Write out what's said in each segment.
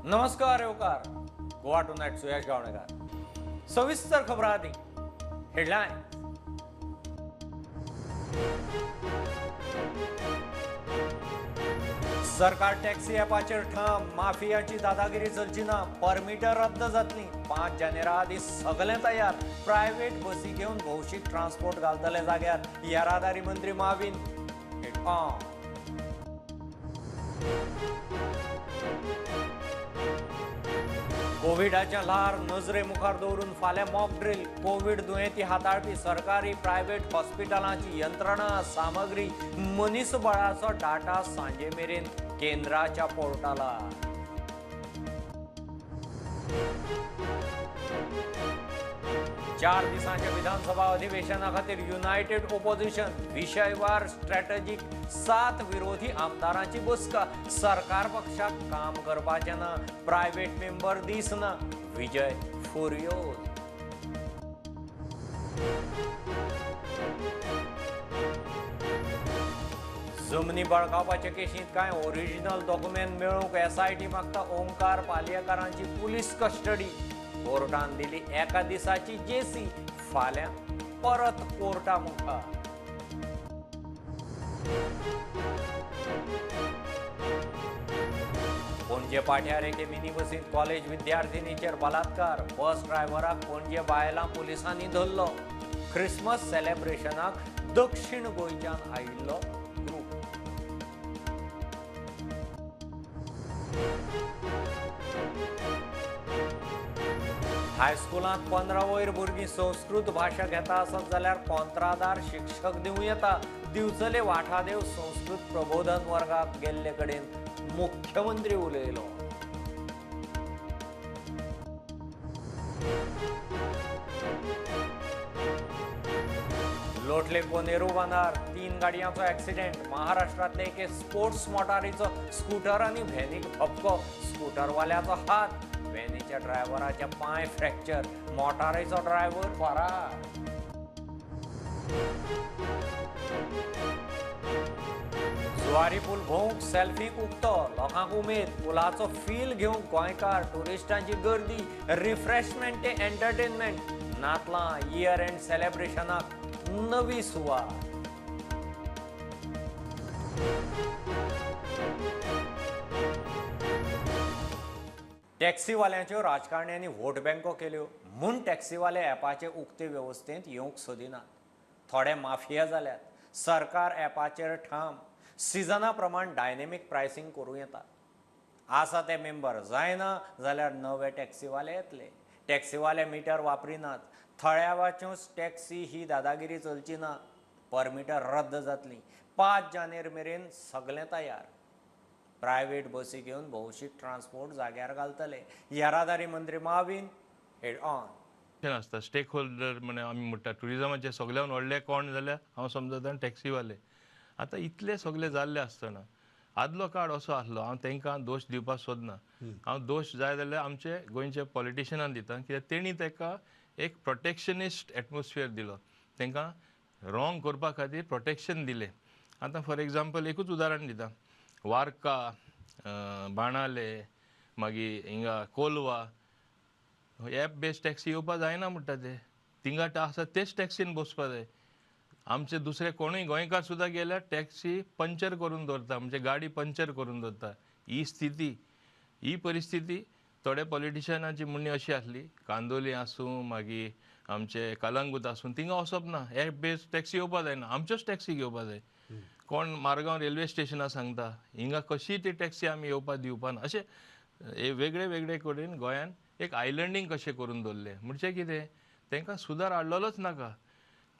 नमस्कार येवकार गोवा टुनायट सुयश गावणेकार. सविस्तर खबरां आदी हेडलायन. सरकार टॅक्सी ॲपाचेर ठाम, माफियाची दादागिरी चलची ना, परमिटां रद्द जातली. 5 जानेरा आदी सगळें तयार. प्रायव्हेट बसी घेवन भौशीक ट्रान्सपोर्ट घालतले जाग्यार. येरादारी मंत्री माविन. कोविडाच्या ल्हार नजरे मुखार दवरून फाल्यां मॉक ड्रील. कोविड दुयेंती हाताळपी सरकारी प्रायव्हेट हॉस्पिटलांची यंत्रणा, सामग्री, मनीसबळाचो डाटा सांजे मेरेन केंद्राच्या पोर्टलार. चार दिसांच्या विधानसभा अधिवेशना खातीर युनायटेड ओपोजिशन विशयवार स्ट्रॅटजीक 7 विरोधी आमदारांची बसका. सरकार पक्षाक काम करपाचें ना, प्रायव्हेट मेंबर दिसना. विजय फुर्योज. जमनी बळकावपाचे केशींत कांय ओरिजिनल डॉक्युमेंट मेळोवंक एसआयटी मागता ओंकार पालयेकारांची पुलीस कस्टडी. कोर्टान दिली एका दिसाची जेसी. फाल्यां परत कोर्टा मुखार. पणजे पाट्यार एके मिनी बसींत कॉलेज विद्यार्थिनीचेर बलात्कार. बस ड्रायव्हराक पणजे बायलां पुलिसांनी धरलो. क्रिसमस सेलेब्रेशनाक दक्षिण गोंयच्यान आयिल्लो ग्रूप. हायस्कुलांत 15 वयर भुरगीं संस्कृत भाशा घेता आसत जाल्यार कोंत्रादार शिक्षक दिवं येता. दिवचले वाठादेव संस्कृत प्रबोधन वर्गाक गेल्ले कडेन मुख्यमंत्री उलयलो. लोटले बोनेरू बांदार 3 गाडयांचो ॲक्सिडेंट. महाराष्ट्रांतले एके स्पोर्ट्स मोटारीचो स्कूटर आनी व्हॅनीक धपको. स्कूटरवाल्याचो हात, व्हॅनीच्या ड्रायव्हराचे पांय फ्रॅक्चर. मोटारीचो ड्रायव्हर फरार. जुवारी पूल भोंवंक सेल्फीक उक्तो. लोकांक उमेद. पुलाचो फील घेवंक गोंयकार ट्युरिस्टांची गर्दी. रिफ्रेशमेंट ते एंटरटेनमेंट. नातलां इयर एंड सेलेब्रेशनाक नवी सुवात. टॅक्सीवाल्यांच्यो राजकारण्यांनी वोट बँको केल्यो म्हूण टॅक्सीवाले ॲपाचे उक्ते वेवस्थेंत येवंक सोदिनात. थोडे माफिया जाल्यात. सरकार ॲपाचेर ठाम. सिजना प्रमाण डायनेमीक प्रायसींग करूं येता. आसा ते मेंबर जायना जाल्यार नवे टॅक्सीवाले येतले. टॅक्सीवाले मिटर वापरिनात. थळाव्याच्योच टॅक्सी ही दादागिरी चलची ना. परमिटां रद्द जातली. 5 जानेर मेरेन सगळें तयार. प्रायव्हेट बसी घेवन भौशीक ट्रान्सपोर्ट जाग्यार घालतले. येरादारी मंत्री माविन हेड ऑन. आसता स्टेक होल्डर म्हणे आमी म्हणटा ट्युरिजमाचे सगळ्यान व्हडले कोण जाल्यार हांव समजता टॅक्सीवाले. आतां इतले सगळे जाल्ले आसतना आदलो काळ असो आसलो, हांव तांकां दोश दिवपाक सोदना. हांव दोश जाय जाल्यार आमचे गोंयचे पॉलिटिशनान दिता, कित्याक तेणी ताका एक प्रोटेक्शनिस्ट एटमॉस्फियर दिलो. तांकां रॉंग करपा खातीर प्रोटेक्शन दिलें. आतां फॉर एग्जाम्पल एकूच उदाहरण दिता, वार्का, बाणाले, मागीर हिंगा कोलवा एप बेस्ड टॅक्सी येवपा जायना म्हणटा ते. थिंगा आसा तेच टॅक्सीन बसपा जाय. आमचे दुसरे कोणूय गोंयकार सुद्दां गेल्यार टॅक्सी पंचर करून दवरता, म्हणजे गाडी पंचर करून दवरता. ही स्थिती, ही परिस्थिती थोडे पॉलिटिशनाची म्हणणी अशी आसली, कांदोली आसूं मागीर आमचे कलंगूट आसूं, थिंगा वचप ना. एप बेस्ड टॅक्सी येवपा जायना, आमच्योच टॅक्सी घेवपा जाय. कोण मारगांव रेल्वे स्टेशनार सांगता हिंगा कशी ती टॅक्सी आमी येवपा दिवपा ना. अशें वेगळे वेगळे कडेन गोंयान एक आयलंडींग कशें करून दवरलें. म्हणजे कितें, तांकां सुदार हाडलेलोच नाका.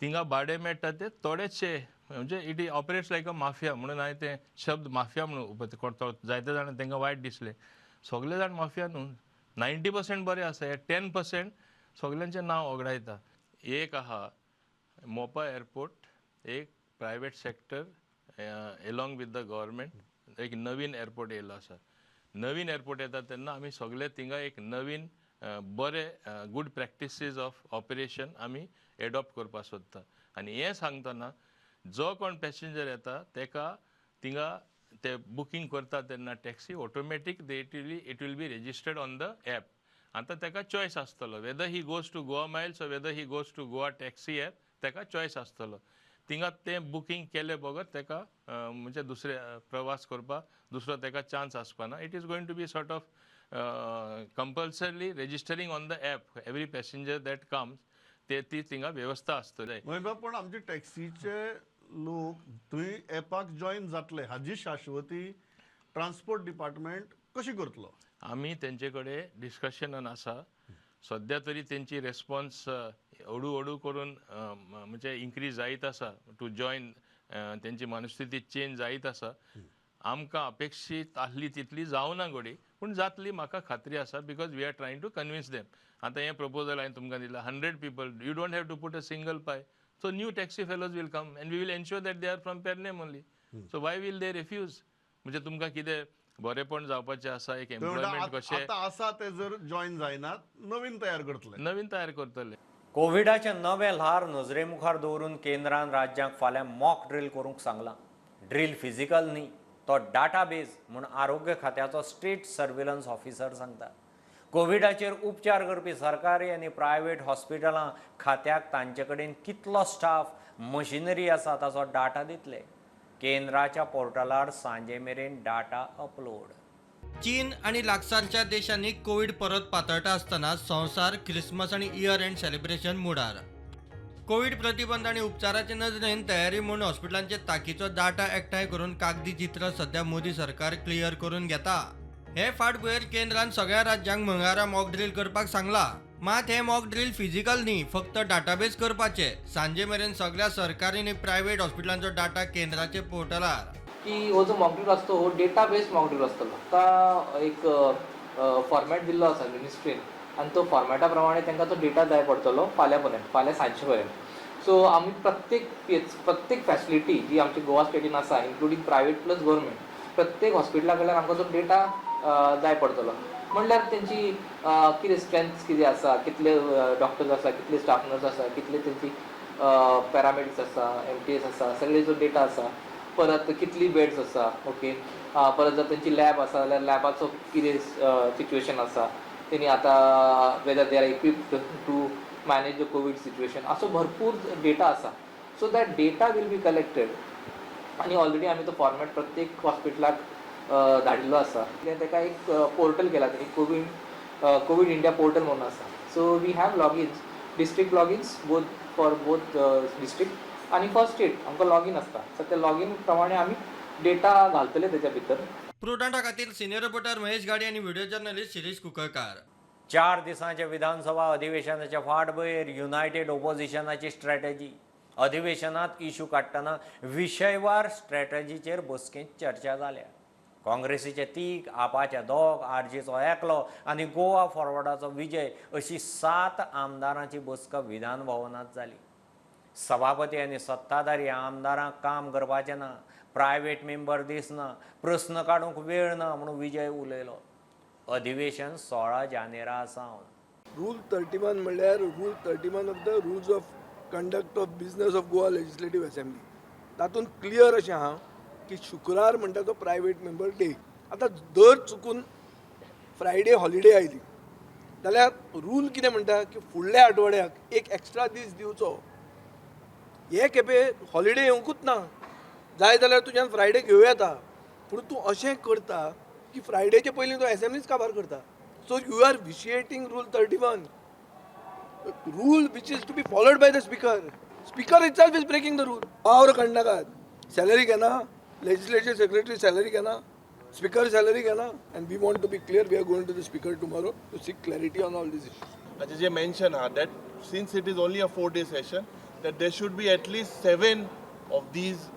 थिंगा भाडें मेळटा ते थोडेचशे, म्हणजे it is operates like a mafia. म्हणून हांवें ते शब्द माफिया म्हणून जायते जाणां तांकां वायट दिसलें. सगळे जाण माफिया न्हू, 90% बरें आसा, हे 10% सगल्यांचें नांव ओगडायता. एक आहा मोपा एअरपोर्ट, एक private sector along with the government एक नवीन एअरपोर्ट येयल्लो आसा. नवीन एअरपोर्ट येता तेन्ना आमी सगळे थिंगा एक नवीन बरे गूड प्रॅक्टिसीस ऑफ ऑपरेशन आमी एडॉप्ट करपाक सोदता. आनी हें सांगतना जो कोण पॅसेंजर येता तेका थिंगा ते बुकींग करता तेन्ना taxi automatic they it will be registered on the app. आतां ताका चॉयस आसतलो whether he goes to Goa Miles or whether he goes to Goa taxi app, ताका चॉयस आसतलो. थिंगा तें बुकींग केले बगर ताका म्हणजे दुसरे प्रवास करपाक दुसरो ताका chance आसपाना. It is going to be sort of compulsorily registering on the app every passenger that comes, ते ती थिंगा वेवस्था आसतली. मोहित, पण आमचे टॅक्सीचे लोक थंय एपाक जॉईन जातले हाजी शाश्वती ट्रान्सपोर्ट डिपार्टमेंट कशी करतलो? आमी तेंचे कडेन डिस्कशनान आसा. सद्या तरी तेंची रेस्पॉन्स हळू हळू करून म्हणजे इन्क्रीज जायत आसा टू जॉयन, तेंची मनस्थिती चेंज जायत आसा. आमकां अपेक्षीत आसली तितली जावना घडी, पूण जातली म्हाका खात्री आसा, because we are trying to convince them. आतां हें प्रपोजल हांवें तुमकां दिलां, 100 people, you don't have to put a single pie. So new taxi fellows will come and we will ensure that they are from Pernem only. So why will they refuse? म्हणजे तुमकां कितें बरेपण जावपाचें आसा, एक employment कशें आतां आसा ते जर जॉईन जायनात नवीन तयार करतले, नवीन तयार करतले. कोविडाचें नवें ल्हार नजरे मुखार दवरून केंद्रान राज्यांक फाल्यां मॉक ड्रील करूंक सांगलां. ड्रील फिजिकल न्ही, तो डाटाबेज म्हूण आरोग्य खात्याचो स्टेट सर्विलन्स ऑफिसर सांगता. कोविडाचेर उपचार करपी सरकारी आनी प्रायव्हेट हॉस्पिटलां खात्याक तांचे कडेन कितलो स्टाफ, मशिनरी आसा ताचो डाटा दितले. केंद्राच्या पोर्टलार सांजे मेरेन डाटा अपलोड. चीन आनी लागसारच्या देशांनी कोविड परत पातळटा आसतना संवसार क्रिसमस आनी इयर एंड सेलिब्रेशन मुडार. कोविड प्रतिबंध आनी उपचाराचे नजरेन तयारी म्हूण हॉस्पिटलांचे ताकीचो डाटा एकठांय करून कागदी चित्र सध्या मोदी सरकार क्लियर करून घेता. हे फाटभुंयेर केंद्रान सगळ्या राज्यांक मंगळारा मॉक ड्रील करपाक सांगला. मात हे मॉक ड्रील फिजिकल न्ही, फक्त डाटाबेस करपाचे. सांजे मेरेन सगळ्या सरकारी आनी प्रायव्हेट हॉस्पिटलांचो डाटा केंद्राचे पोर्टलार. की हो जो मॉक ड्रील आसता हो डेटा बेस्ड मॉक ड्रील आसतलो. आतां एक फॉर्मेट दिल्लो आसा मिनिस्ट्रीन आनी तो फॉर्मेटा प्रमाणे तांकां तो डेटा जाय पडटलो फाल्यां पर्यंत, फाल्यां सांजचे पर्यंत. सो आमी प्रत्येक फॅसिलिटी जी आमची गोवा स्टेटीन आसा, इन्क्लुडींग प्रायवेट प्लस गव्हर्मेंट, प्रत्येक हॉस्पिटला कडल्यान आमकां तो डेटा जाय पडटलो. म्हणल्यार तेंची कितें स्ट्रेंथ कितें आसा, कितले डॉक्टर्स आसा, कितले स्टाफ नर्स आसा, कितले तेंची पॅरामेडिक्स आसा, MTS आसा, सगळे जो डेटा आसा, परत कितली बेड्स आसा, ओके, परत जर तेंची लॅब आसा जाल्यार लॅबाचो कितें सिच्युएशन आसा, तेणी आतां whether they are equipped to manage the COVID situation, असो भरपूर डेटा आसा. So that data will be collected आनी ऑलरेडी आमी तो फॉर्मेट प्रत्येक हॉस्पिटलाक धाडिल्लो आसा. ताका एक पोर्टल केला तेणी, कोवीड इंडिया पोर्टल म्हणून आसा. So we have logins, district logins both for both district आनी फॉर स्टेट आमकां लॉगीन आसता. सो त्या लॉगीन प्रमाणे आमी डेटा घालतले तेच्या भितर. प्रुडंटा खातीर सिनियर रिपोर्टर महेश गाडी आनी व्हिडिओ जर्नलिस्ट शिरीष कुकळकार. 4 दिसांच्या विधानसभा अधिवेशनाच्या फाटभुंयेर युनायटेड ओपोजिशनाची स्ट्रॅटजी. अधिवेशनात इशू काडटना विशयवार स्ट्रॅटजीचेर बसकेंत चर्चा जाल्या. काँग्रेसीचे 3, आपाचे 2, आरजीचो 1 आनी गोवा फॉरवर्डाचो विजय अशी 7 आमदारांची बसका विधान भवनांत जाली. सभापती आनी सत्ताधारी आमदारांक काम करपाचें ना, प्रायव्हेट मेंबर दिसना, प्रस्न काडूंक वेळ ना म्हणून विजय उलयलो. अधिवेशन 16 जानेरा सावन. रूल 31 म्हणल्यार rule 31 of the rules of conduct of business of Goa legislative assembly, तातूंत क्लियर अशें आहा की शुक्रार म्हणटा तो प्रायवेट मेंबर डे. आतां जर चुकून फ्रायडे हॉलिडे आयली जाल्यार रूल कितें म्हणटा की फुडल्या आठवड्याक एक एक्स्ट्रा दीस दिवचो. हे खेपे हॉलिडे येवंकूच ना, जाय जाल्यार तुज्यान फ्रायडे घेवं येता, पूण तूं अशें करता की फ्रायडेचे पयलीं तूं एसेंब्लीच काबार करता. So you are vitiating rule 31, rule which is to be followed by the speaker. Speaker itself is breaking the rule. वावर काडनाकात, सॅलरी घेना, लेजिस्लेचर सेक्रेटरी सॅलरी घेना, स्पीकर सॅलरी घेना. And we want to be clear, we are going to the speaker tomorrow to seek clarity on all these issues. Ajay J mention ha that since it is only a 4-day session, that there should be at least 7 of these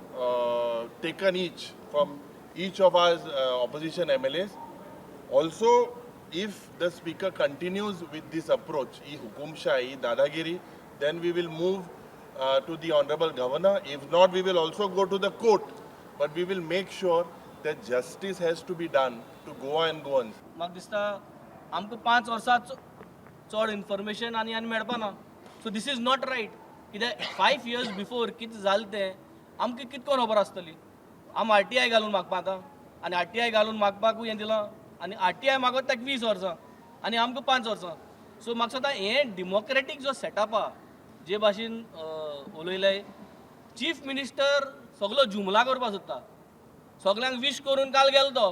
taken each from each of our opposition MLAs. Also, if the speaker continues with this approach, e hukumshahi, dadagiri, then we will move to the honorable governor. If not, we will also go to the court. But we will make sure that justice has to be done to Goa and Goans. म्हाका दिसता आमकां 5 वर्सां चड information आनी आनी मेळपाना. So this is not right. कित्याक 5 years before कितें जालें तें आमकां कितें करून खबर आसतली. आम आरटीआय घालून मागपा आतां आनी आरटीआय घालून मागपाकूय हें दिलां आनी आरटीआय मागत ताका 20 वर्सां आनी आमकां 5 वर्सां. सो म्हाका दिसता हें डेमोक्रेटीक जो सेटअप आहा जे भाशेन उलयले चीफ मिनिस्टर सगलो जुमला करपाक सोदता, सगल्यांक वीश करून काल गेलो तो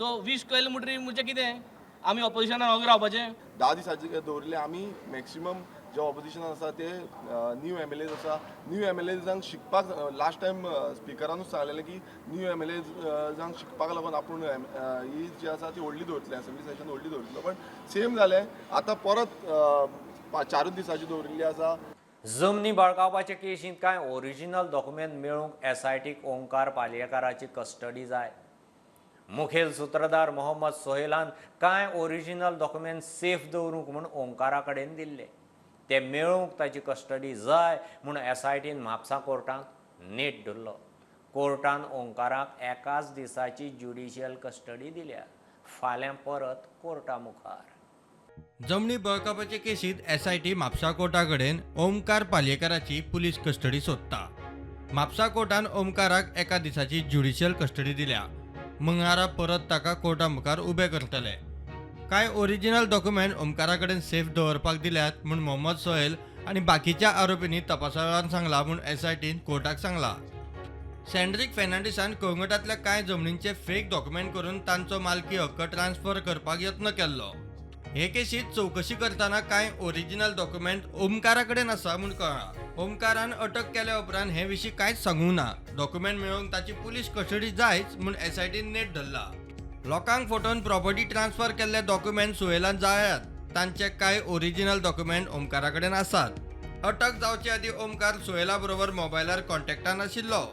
तो वीश केलें म्हणटरीर म्हणजे कितें आमी ऑपोजिशनान ओगी रावपाचें. 10 दिसांचे दवरिल्ले आमी मॅक्सिमम जे ऑपोजिशनान आसा ते न्यू एम एल एज आसा, न्यू एम एल एजांक शिकपाक लास्ट टायम स्पिकरानूच सांगलेलें की न्यू एम एल एजांक शिकपाक लागून आपूण ही जी आसा ती व्हडली दवरतली, असेंब्ली सेशन व्हडली दवरतलो, पण सेम जालें आतां परत 4 दिसांची दवरिल्ली आसा. जमनी बळकावपाचे केशींत कांय ओरिजिनल डॉक्युमेंट मेळूंक एसआयटीक ओंकार पालयेकाराची कस्टडी जाय. मुखेल सुत्रधार मोहम्मद सोहेलान कांय ओरिजिनल डॉक्युमेंट सेफ दवरूंक म्हूण ओंकारा कडेन दिल्ले, ते मेळूंक ताची कस्टडी जाय म्हूण एसआयटीन म्हापसा कोर्टांत नेट धरलो. कोर्टान ओंकाराक एकाच दिसाची ज्युडिशियल कस्टडी दिल्या. फाल्यां परत कोर्टा मुखार. जमनी बळकावपाचे केशींत एसआयटी म्हापसा कोर्टा कडेन ओमकार पालयेकाराची पुलीस कस्टडी सोदता. म्हापसा कोर्टान ओमकाराक एका दिसाची ज्युडिशियल कस्टडी दिल्या. मंगळारा परत ताका कोर्टा मुखार उबे करतले. कांय ओरिजिनल डॉक्युमेंट ओमकारा कडेन सेफ दवरपाक दिल्यात म्हूण मोहम्मद सोहेल आनी बाकीच्या आरोपींनी तपासा वेळार सांगला म्हूण एसआयटीन कोर्टाक सांगला. सेंड्रीक फेर्नांडीसान कळंगूटांतल्या कांय जमनींचे फेक डॉक्युमेंट करून तांचो मालकी हक्क ट्रान्सफर करपाक यत्न केल्लो. हे केशींत चवकशी करतना कांय ओरिजिनल डॉक्युमेंट ओमकारा कडेन आसा म्हूण कळ्ळां. ओमकारान अटक केल्या उपरांत हे विशीं कांयच सांगूंक ना. डॉक्युमेंट मेळोवंक ताची पुलीस कस्टडी जायच म्हूण एसआयटीन नेट धरला. लोकांक फटोवन प्रॉपर्टी ट्रान्सफर केल्ले डॉक्युमेंट सोहेलान जायात, तांचे कांय ओरिजिनल डॉक्युमेंट ओमकारा कडेन आसात. अटक जावचे आदीं ओमकार सोहेला बरोबर मोबायलार कॉन्टॅक्टान आशिल्लो.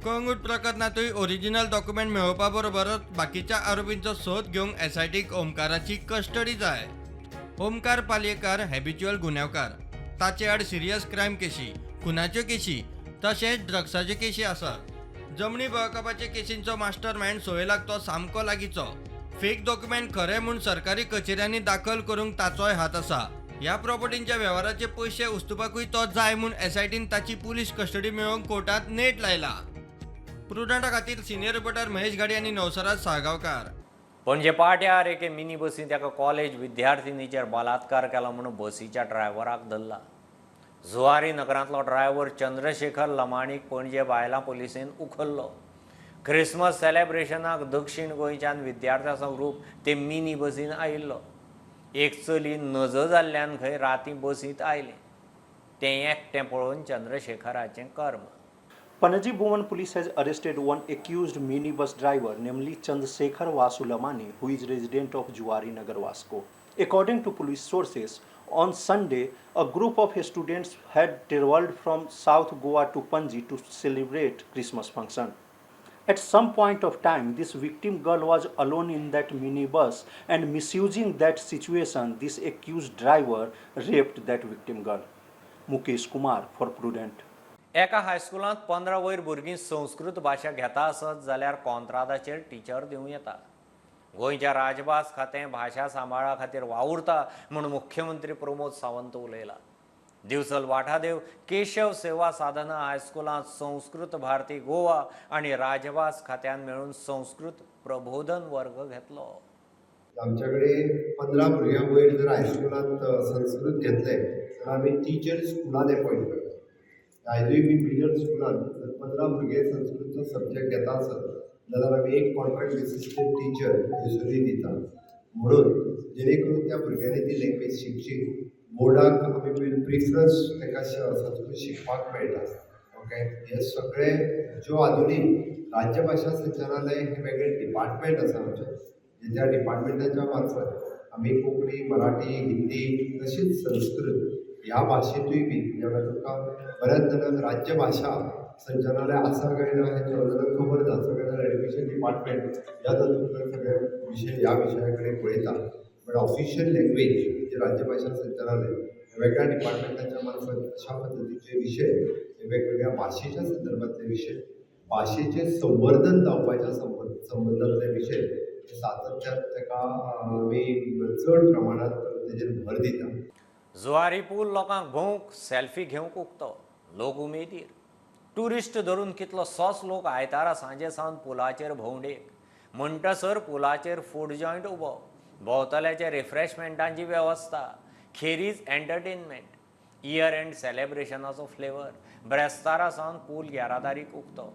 कळंगूट प्रकरणांतूय ओरिजिनल डॉक्युमेंट मेळोवपा बरोबरच बाकीच्या आरोपींचो सोद घेवंक एसआयटीक ओमकाराची कस्टडी जाय. ओमकार पालयेकार हॅबिच्युअल गुन्यांवकार, ताचे आड सिरियस क्रायम केशी, खुनाच्यो केशी तशेंच ड्रग्साच्यो केशी आसात. जमनी बळकावपाचे केशींचो मास्टर मायंड सोहेलाक तो सामको लागींचो. फेक डॉक्युमेंट खरें म्हूण सरकारी कचेऱ्यांनी दाखल करूंक ताचोय हात आसा. ह्या प्रॉपर्टींच्या वेव्हाराचे पयशे उस्तुपाकूय तो जाय म्हूण एसआयटीन ताची पुलीस कस्टडी मेळोवंक कोर्टांत नेट लायला. प्रुडंटा खातीर सिनियर रिपोर्टर महेश घाडी आनी नवसराज साळगांवकार. पणजे पाट्यार एके मिनी बसींत एका कॉलेज विद्यार्थिनीचेर बलात्कार केला म्हणून बसीच्या ड्रायव्हराक धरला. जुवारी नगरांतलो ड्रायव्हर चंद्रशेखर लमाणीक पणजे बायलां पुलिसेन उखल्लो. क्रिसमस सेलेब्रेशनाक दक्षिण गोंयच्यान विद्यार्थ्यांचो ग्रूप ते मिनी बसीन आयिल्लो. एक चली नजो जाल्ल्यान खंय राती बसींत आयलें. तें एकटें पळोवन चंद्रशेखराचें कर्म. Panaji Bhuvan police has arrested one accused minibus driver, namely Chandrasekhar Vasu Lamani, who is resident of Juari Nagar, Vasco. According to police sources, on Sunday, a group of students had traveled from South Goa to Panji to celebrate Christmas function. At some point of time, this victim girl was alone in that minibus, and misusing that situation, this accused driver raped that victim girl. Mukesh Kumar for Prudent. एका हायस्कुलांत 15 वयर भुरगीं संस्कृत भाशा घेता आसत जाल्यार कॉंत्रादाचेर teacher दिवं येता. गोंयच्या राजभास खातें भाशा सांबाळा खातीर वावुरता म्हूण मुख्यमंत्री प्रमोद सावंत उलयला. दिवचल वाठादेव केशव सेवा साधना हायस्कुलांत संस्कृत भारती गोवा आनी राजभास खात्यान मेळून संस्कृत प्रबोधन वर्ग घेतलो. आमच्याकडे 15 भुरग्यां वयर जर हायस्कुलांत संस्कृत घेतले तर आमी टिचर स्कुलान एपॉयंट करता. आयजूय बी मिडल स्कुलान जर 15 भुरगे संस्कृतचो सब्जेक्ट घेता आसत जाल्यार आमी एक कॉन्ट्रॅक्ट बेसिसचेर टिचर थंयसरूय दिता, म्हणून जेणे करून त्या भुरग्यांनी ती लँग्वेज शिकची. बोर्डाक आमी प्रिफरन्स ताका संस्कृत शिकपाक मेळटा. ओके, हे सगळे ज्यो आधुनीक राज्यभाशा संचालनालय हें वेगळें डिपार्टमेंट आसा आमचें, ज्या डिपार्टमेंटाच्या मार्फत आमी कोंकणी, मराठी, हिंदी तशीच संस्कृत ह्या भाशेंतूय बी म्हणजे तुमकां बऱ्याच जाणांक राज्यभाशा संचालनालय आसा काय ना हें थोड्या जाणांक खबर ना. सगळे जाण एड्युकेशन डिपार्टमेंट ह्या तातूंतल्यान सगळे विशय ह्या विशया कडेन पळयता, बट ऑफिशियल लँग्वेज म्हणजे राज्यभाशा संचालनालय वेगळ्या डिपार्टमेंटाच्या मार्फत अशा पद्दतीचे विशय वेगवेगळ्या भाशेच्या संदर्भातले विशय, भाशेचें संवर्धन जावपाच्या संबंदांतले विशय सातत्यान ताका आमी चड प्रमाणांत तेजेर भर दिता. जुवारी पूल लोकांक भोंवंक सेल्फी घेवंक उक्तो, लोक उमेदीर. ट्युरिस्ट धरून कितलोसोच लोक आयतारा सांजे सावन पुलाचेर भोंवडेक. म्हणटसर पुलाचेर फूड जॉयंट उबो, भोंवतल्याचे रिफ्रेशमेंटांची वेवस्था, खेरीज एंटरटेनमेंट, इयर एंड सेलेब्रेशनाचो फ्लेवर. ब्रेस्तारा सावन पूल येरादारीक उक्तो.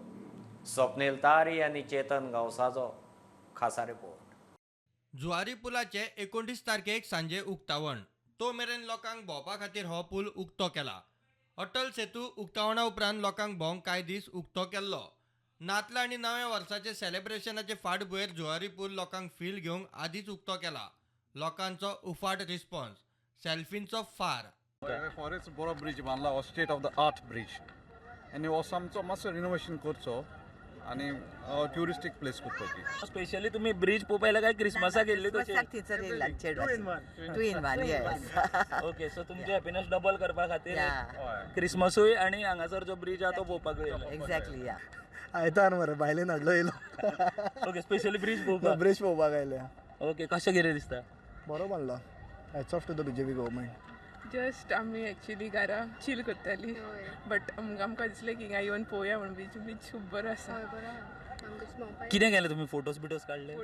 स्वप्नील तारी आनी चेतन गांवसाचो खासा रिपोर्ट. जुवारी पुलाचे 19 तारखेक सांजे उक्तावण. तो मेरेन लोकांक भोंवपा खातीर हो पूल उक्तो केला. अटल सेतू उक्तावणा उपरांत लोकांक भोंवंक कांय दीस उक्तो केल्लो. नातलां आनी नव्या वर्साचे सेलेब्रेशनाचे फाटभुंयेर जुवारी पूल लोकांक फील घेवंक आदींच उक्तो केला. लोकांचो उफाट रिस्पॉन्स, सेल्फींचो फार. फॉरेस्ट बरो ब्रिज बांदला, हो state of the art bridge आनी हो आमचो मातसो रिनोवेशन करचो आनी ट्युरिस्टीक प्लेस करपाची. स्पेशली तुमी ब्रिज पळोवपा येयला काय क्रिसमसाक येयल्ली तशी? थंयसर येयला चेडवाची. 2 in 1 yes. Okay, सो तुमची हॅपीनेस डबल करपा खातीर क्रिसमसूय आनी हांगासर जो ब्रिज आहा तो पळोवपाक येयला. एक्झॅक्टली या. आयतार मरे बायलेन हाडलो येयलो. ओके, स्पेशली ब्रिज पळोवपाक. ब्रिज पळोवपाक आयल्या. ओके, कशें कितें दिसता? बरो बांदला. Hats off to the BJP government. Just आमी एक्चुली घरा चील करताली, बट आमकां दिसलें की हिंगा येवन पळोवया म्हूण. बीच बीच खूब बरो आसा. कितें केलें तुमी? फोटोज बिटोज काडले?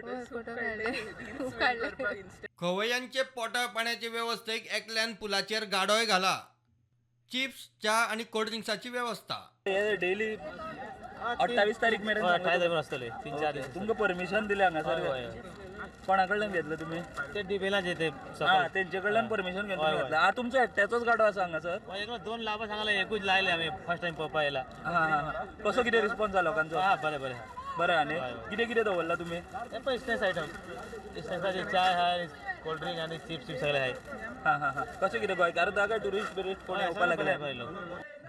खूब काडले. खवय्यांचे पोटा पाण्याचे वेवस्थेक एकल्यान पुलाचेर गाडोय घाला. चिप्स, च्या आनी कोल्ड ड्रिंक्साची वेवस्था. डेली 28 तारीख मेरेन आसतले. 3-4 दीस तुमकां परमिशन दिलें हांगासर? कोणा कडल्यान घेतलं तुमी? ते डिबेलाचे ते तेंचे कडल्यान परमिशन घेतलं. आतां तुमचो एकट्याचोच गाडो आसा हांगासर? 2 लाभ सांगले, एकूच लायले आमी फर्स्ट टायम पळोवपा येयला. कसो कितें रिस्पॉन्स जालो लोकांचो? हां, बरें बरें बरें. आनी कितें कितें दवरलां तुमी? पळय स्नॅक्स आयटम, स्नॅक्साचे चाय आहाय, कोल्ड ड्रिंक आनी चिप्स सगळे आहाय. हां हां हां. कशें कितें गोंयकार काय ट्युरिस्ट बिरिस्ट कोण येवपा लागले?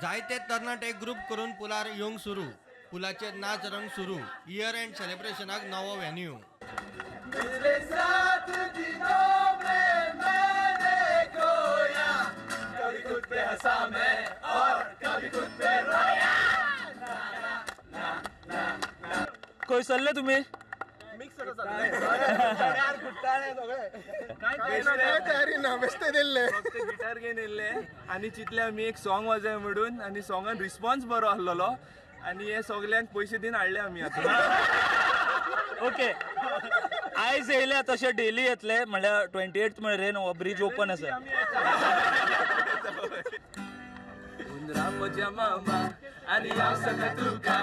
जायते तरणाटे ग्रुप करून पुलार येवंक सुरू. पुलाचेर नाच रंग सुरू. इयर एंड सेलेब्रेशनाक नवो व्हेन्यू. पिछले 7 दिनों में मैंने खोया, कभी खुद पे हंसा मैं और कभी खुद पे रोया. ना ना ना. खंय सरले तुमी? तयारी ना, बेश्टे दिल्ले गिटार घेवन येयल्ले आनी चिंतले आमी एक सॉंग वाजय म्हणून, आनी सॉंगान रिस्पॉन्स बरो आसलेलो आनी हे सगल्यांक पयशे दिवन हाडले आमी आतां. ओके, आयज येयल्या तशें डेली येतले म्हणल्यार 28 मेरेन हो ब्रिज ओपन आसा. हुंदरा म्हज्या मामा आनी हांव सांगता तुका,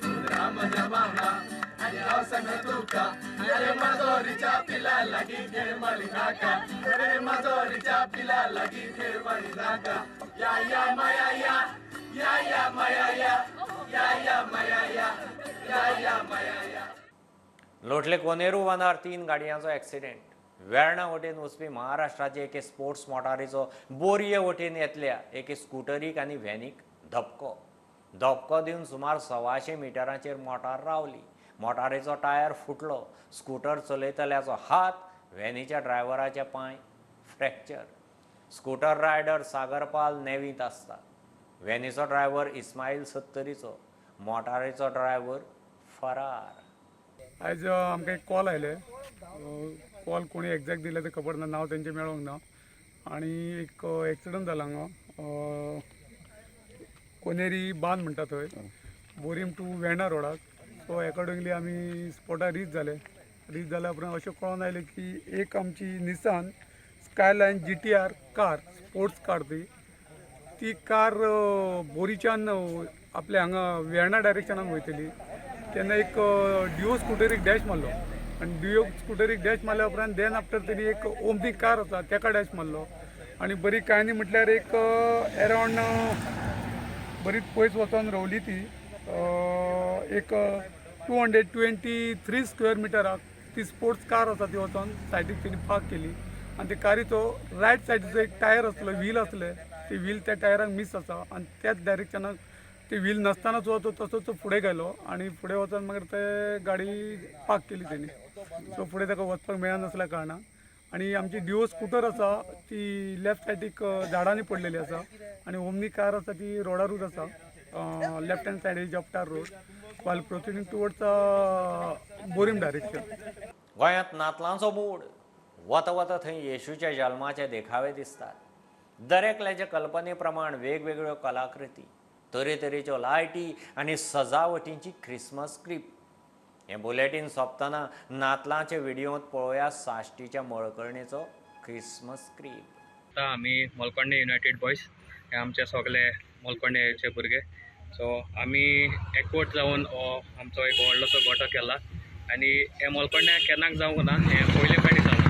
हुंदरा म्हज्या मामा आनी हांव सांगता तुका, अरे माजोरीच्या पिला लागीं खेळ मारी नाका, अरे माजोरीच्या पिला लागीं खेळ मारी नाका. या या माया या, या या माया या, या या माया या, या या माया या. लोटले कोनेरू बांदार 3 गाडयांचो एक्सिडेंट. वेर्णा वटेन वचपी महाराष्ट्राचे एके स्पोर्ट्स मोटारीचो बोरये वटेन येतल्या एके स्कुटरीक आनी व्हॅनीक धपको. धपको दिवन सुमार 125 मिटरांचेर मोटार रावली. मोटारीचो टायर फुटलो. स्कुटर चलयतल्याचो हात, व्हॅनीच्या ड्रायव्हराचे पांय फ्रॅक्चर. स्कुटर रायडर सागरपाल नेवींत आसता. व्हॅनीचो ड्रायव्हर इस्माईल सत्तरीचो, मोटारीचो ड्रायव्हर फरार. आयज आमकां एक कॉल आयले. कॉल कोणी एग्जॅक्ट दिले ते खबर ना, नांव तेंचें मेळोंक ना. आनी एक एक्सिडंट जाला हांगा कोनेरी बांद म्हणटा थंय, Borim two Verna रोडाक. So accordingly आमी स्पॉटार रीच जाले. रीच जाल्या उपरांत अशें कळोन आयलें की एक आमची Nissan Skyline GTR car, sports car, ती कार बोरीच्यान आपल्या हांगा वेर्णा डायरेक्शनान वयतली तेन्ना एक डिओ स्कुटरीक डॅश मारलो आनी डिओ स्कुटरीक डॅश मारल्या उपरांत then after तेणी एक ओमनी कार आसा तेका डॅश मारलो आनी बरी कांय न्ही म्हटल्यार एक एरावंड बरीच पयस वचोन रोवली ती एक 223 स्क्वेअर मिटराक ती स्पोर्ट्स कार आसा ती वचोन सायडीक तेणी पार्क केली आनी ते कारीचो रायट सायडीचो एक टायर आसलो, व्हील आसलें, ते व्हील त्या टायराक मीस आसा आनी त्याच डायरेक्शनाक ते व्हील नासतना सुद्दां तो तसोच फुडें गेलो आनी फुडें वचोन मागीर ते गाडी पार्क केली तेणी. सो फुडें ताका वचपाक मेळनासल्या कारणान आनी आमची डिओ स्कुटर आसा ती लेफ्ट सायडीक झाडांनी पडलेली आसा आनी ओमनी कार आसा ती रोडारूच आसा लेफ्ट हँड सायडीक जपटार road while proceeding towards Borim direction. गोंयांत नातलांचो मूड वता वता थंय येशूच्या जल्माचे देखावे दिसतात. दरेकल्याच्या कल्पने प्रमाण वेगवेगळ्यो कलाकृती. तरेतरेच्यो लायटी आनी सजावटींची क्रिसमस क्रीप. हें बुलेटीन सोंपतना नातलांचे व्हिडियोंत पळोवया साश्टीच्या मळकर्णेचो क्रिसमस क्रीप. आतां आमी मलकोंडे युनायटेड बॉयज हे आमचे सगळे मलकोंडेचे भुरगे. सो आमी एकवट जावन हो आमचो एक व्हडलोसो गोटो केला आनी हे मलकोंड्या केन्नाक जावंक ना, हें पयले फावटी जालां.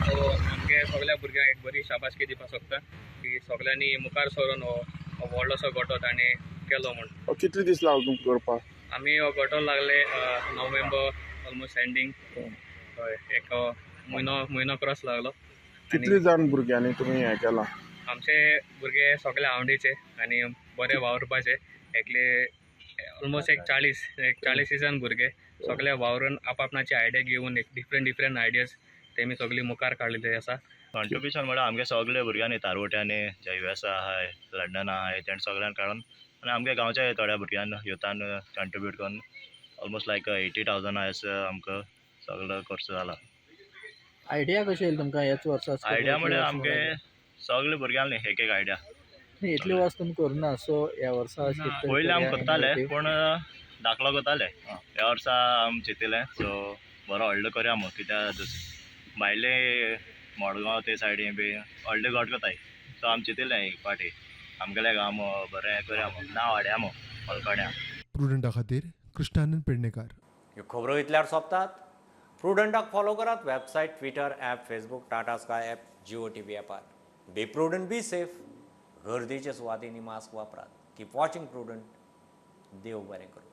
सो आमगे सगळ्या भुरग्यांक एक बरी शाबासकी दिवपाक सोदता की सगळ्यांनी मुखार सरून हो व्हडलोसो गोटो ताणें केलो म्हूण. कितले दीस लागलो तुमकां करपाक? आमी हो गोटो लागले नोव्हेंबर ऑलमोस्ट एंडींग. हय, एक म्हयनो म्हयनो क्रॉस लागलो. कितले जाण भुरग्यांनी तुमी हें केलां? आमचे भुरगे सगळे आवडीचे आनी बरे वावुरपाचे. एकले ऑलमोस्ट एक 40 जाण भुरगे सगळे वावरून आपआपणाची आयडिया घेवन एक डिफरंट डिफरंट आयडियाज तेमी सगळी मुखार काडलेली आसा. कॉन्ट्रिब्युशन म्हळ्यार आमगे सगळे भुरग्यांनी तारवट्यांनी जे US आहाय, लंडन आहाय, तेणें सगळ्यान काडून आनी आमगे गांवच्या थोड्या भुरग्यान युथान कंट्रिब्यूट करून ऑलमोस्ट लायक 80,000 आयस आमकां सगळो खर्च जाला. आयडिया कशी येयली तुमकां ह्याच वर्सा? आयडिया म्हळ्यार आमगे सगळे भुरग्यांनी एक एक आयडिया. इतले वर्स तुमी करुना, सो ह्या वर्सा पयलीं आमी करताले पूण धाकलो करताले. ह्या वर्सा आमी चिंतिलें सो बरो व्हडलो करया म्हूण, कित्याक भायले मडगांव ते सायडीन बी व्हडले गोट करताय. सो आमी चिंतिलें एक फावटी आमगेल्या गांव बरें करया म्हूण, नांव हाडया म्हूण मलकोण्या. प्रुडंटा खातीर कृष्णानंद पेडणेकार. ह्यो खबरो इतल्यार सोंपतात. प्रुडंटाक फॉलो करात website, Twitter app, Facebook, Tata Sky app, Jio TV ॲपार. Be prudent, be safe. गर्दीच्या सुवातींनी मास्क वापरात. Keep watching Prudent. देव बरें करूं.